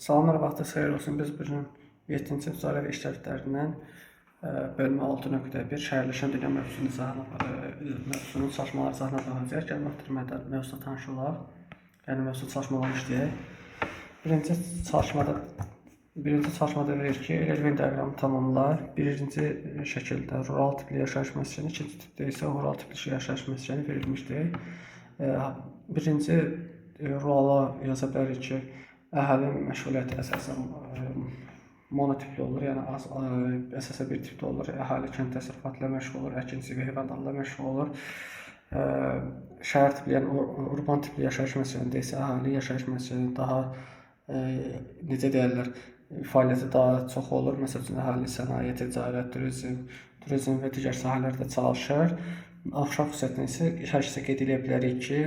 Salamlar, vaxtınız xeyir olsun. Biz bu gün 7-ci sinif coğrafiya iş dəftərindən bölmə 6.1 şəhərləşən dünya mövzusunun izahına, mövzusunun çalışmaları izahına baxacağıq. Gəlin vaxt mövzusuna tanış olaq. Yəni mövzu çalışmalarını işləyək. Birinci çalışmada verir ki, Elvin diaqramı tamamlar. Birinci şəkildə rural tipli yaşayış məskəni, ikinci tipdə isə rural tipli yaşayış məskəni verilmişdir. Birinci rurala yaza bilərik ki, əhalinin məşğuliyyəti əsasən monotipli olur, yəni az, əsasən bir tipdə olur. Əhali kənd təsərrüfatı ilə məşğul olur, əkinçilik və heyvandarlıqla məşğul olur. Şəhər tipli, yəni urban tipli yaşayış məskənində isə əhali yaşayış məskəni daha necə deyərlər, fəaliyyəti daha çox olur. Məsəl üçün, əhali sənaye, ticarət, turizm və digər sahələrdə çalışır. Oxşar xüsusiyyətinə isə hər ikisi qeyd edə bilərik ki,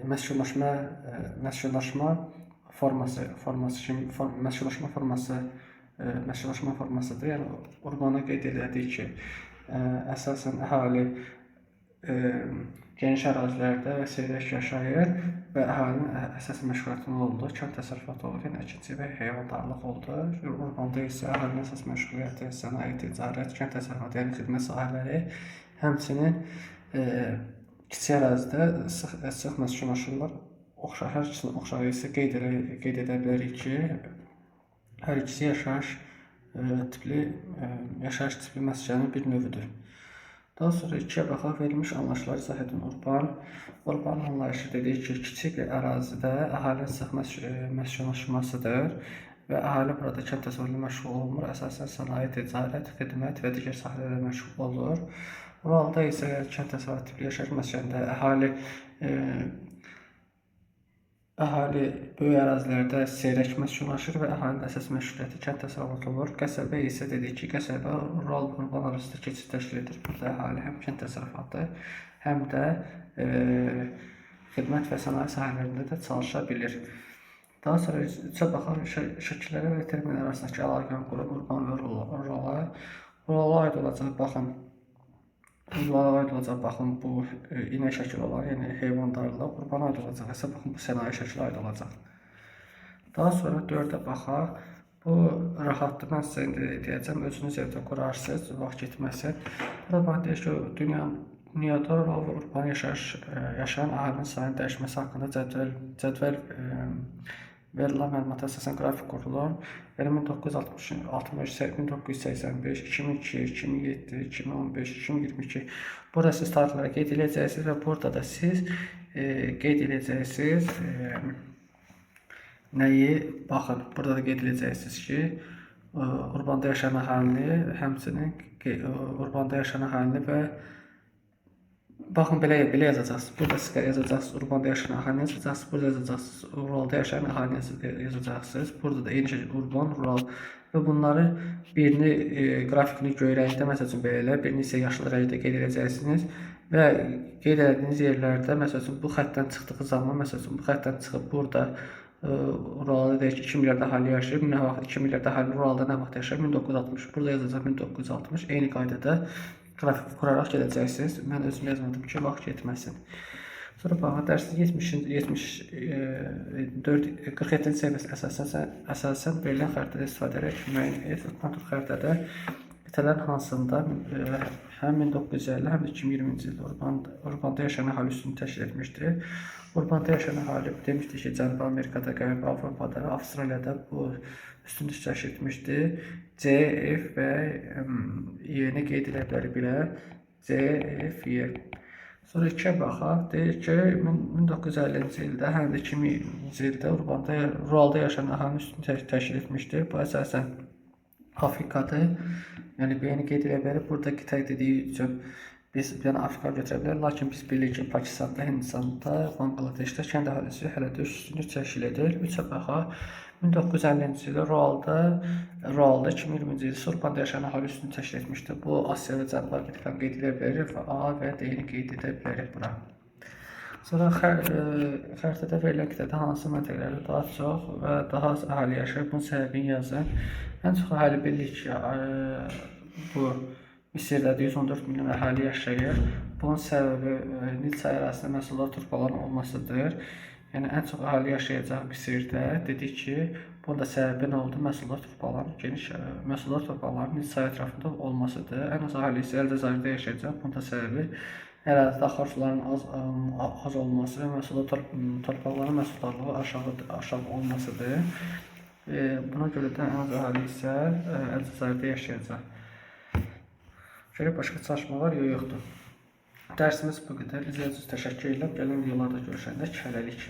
məskunlaşma məskunlaşma forması forması kimi məskunlaşma forması məskunlaşma formasıdır. Yəni urbana qeyd elədik ki, əsasən əhali geniş ərazilərdə və seyrək yaşayır və əhalinin əsas məşğuliyyəti nə oldu? Kənd təsərrüfatı olur, yəni əkinçilik və heyvandarlıq oldu. Urbanda isə əhalinin əsas məşğuliyyəti sənaye, ticarət, kənd təsərrüfatı, yəni xidmət sahələri, həmçinin kiçik ərazidə sıx məskunlaşırlar. Oxşar, hər ikisinin oxşarı isə qeyd edə bilərik ki, hər ikisi tipli yaşayış tipli məskənin bir növüdür. Daha sonra ikiyə baxaq, verilmiş anlayışları izah edin. Urban. Urban anlayışı dedik ki, kiçik bir ərazidə əhalinin sıx məskunlaşmasıdır və əhali burada kənd təsərrüfatı ilə məşğul olmur. Əsasən sənaye, ticarət, xidmət və digər sahələrlə məşğul olur. Ruralda isə kənd təsərrüfatı tipli yaşayış məskənində əhali böyük ərazilərdə seyrək məskunlaşır və əhalinin əsas məşğuliyyəti kənd təsərrüfatı olur. Qəsəbə isə dedik ki, qəsəbə rural urban arasında keçid təşkil edir. Burada əhali həm kənd təsərrüfatı, həm də xidmət və sənaye sahələrində də çalışa bilir. Daha sonra üçə baxaq, şəkillərə və terminlər arasındakı əlaqəni qurun, urban və rurala. Rurala aid olacaq, baxın. Rurala aid olacaq, baxın, bu inək şəkili olar, yəni heyvandarlıq. Urbana aid olacaq isə, baxın, bu sənaye şəkli aid olacaq. Daha sonra dördə baxaq. Bu rahatdır. Mən sizə indi deyəcəm, özünüz evdə qurarsınız, vaxt getməsin. Burada bax deyir ki, dünyada rural və urban yaşayan əhalinin sayının dəyişməsi haqqında cədvəl verilən məlumata əsasən qrafik qurulur. Yəni 1960, 60, 1985, 2002, 2007, 2015, 2022. Burada siz tarixləri qeyd edəcəksiniz və burada da siz qeyd edəcəksiniz nəyi? Baxın, burada da qeyd edəcəksiniz ki, urbanda yaşayan əhalini, həmçinin urbanda yaşayan əhalini və baxın belə yazacaqsınız. Burada siz yazacaqsınız urbanda yaşayan əhalini yazacaqsınız. Burada yazacaqsınız ruralda yaşayan əhalini yazacaqsınız. Burada da eyni şəkildə urban, rural və bunları birini qrafikini göy rəngdə, məsəl üçün belə elə, birini isə yaşıl rəngdə qeyd edəcəksiniz və qeyd etdiyiniz yerlərdə, məsəl üçün bu xəttdən çıxdığı zaman, məsəl üçün bu xəttdən çıxıb burada ruralda deyək ki, 2 milyard əhali yaşayır. Nə vaxt 2 milyard əhali ruralda nə vaxt yaşayır? 1960. Burada yazacaq 1960. Eyni qaydada qrafik quraraq gedəcəksiniz. Mən özüm yazmadım ki, vaxt getməsin. Sonra baxın, dərsin 74 47-ci səhifəsinə əsasən verilən xəritədə istifadə edərək müəyyən et. Kontur xəritədə qitələrin hansında həm 1950, həm də 2020-ci ildə urbanda yaşayan əhali üstünlük təşkil etmişdir. Urbanda yaşayan əhali demişdik ki, Cənubi Amerikada, Qərbi Avropada və Avstraliyada bu üstünlük təşkil etmişdi. C, F və Y-ni qeyd edə bilərik belə. C, F, Y. Sonra ikiyə baxaq. Deyir ki, 1950-ci ildə həm də 2000-ci ildə urbanda, ruralda yaşayan əhalinin üstünlük təşkil etmişdir. Bu əsasən Afrikadır. Yəni B-ni qeyd edə bilərik. Burada qitə dediyi üçün biz yəni Afrika götürə bilərik. Lakin biz bilirik ki, Pakistanda, Hindistanda, Bangladeşdə kənd əhalisi hələ də üstünlük təşkil edir. Üçə baxaq. 1950-ci ildə ruralda 2020-ci ildə urbanda yaşayan əhali üstünlük təşkil etmişdir. Bu Asiya və Cənubi Amerikanı qeyd edə bilərik və A və D-ni qeyd edə bilərik bura. Sonra xəritədə verilən qitədə hansı məntəqələrdə daha çox və daha az əhali yaşayır? Bunun səbəbini yazın. Ən çox əhali bilirik ki, bu Misirdə 114 milyon əhali yaşayır. Bunun səbəbi Nil çayı ərazisində məhsuldar torpaqların olmasıdır. Yəni ən çox əhali yaşayacaq Misirdə. Dedik ki, bunun da səbəbi nə oldu? Məhsuldar torpaqların geniş məhsuldar torpaqların sahə ətrafında olmasıdır. Ən az əhali isə Əlcəzairdə yaşayacaq. Bunun da səbəbi ərazidə axar suların az olması və məhsuldar torpaqların məhsuldarlığı aşağı olmasıdır. Buna görə də ən az əhali isə Əlcəzairdə yaşayacaq. Görək başqa çalışma var, yox, yoxdur. Dərsimiz bu qədər. İzlədiyiniz üçün təşəkkür edirəm. Gələn videolarda görüşəndək hələlik.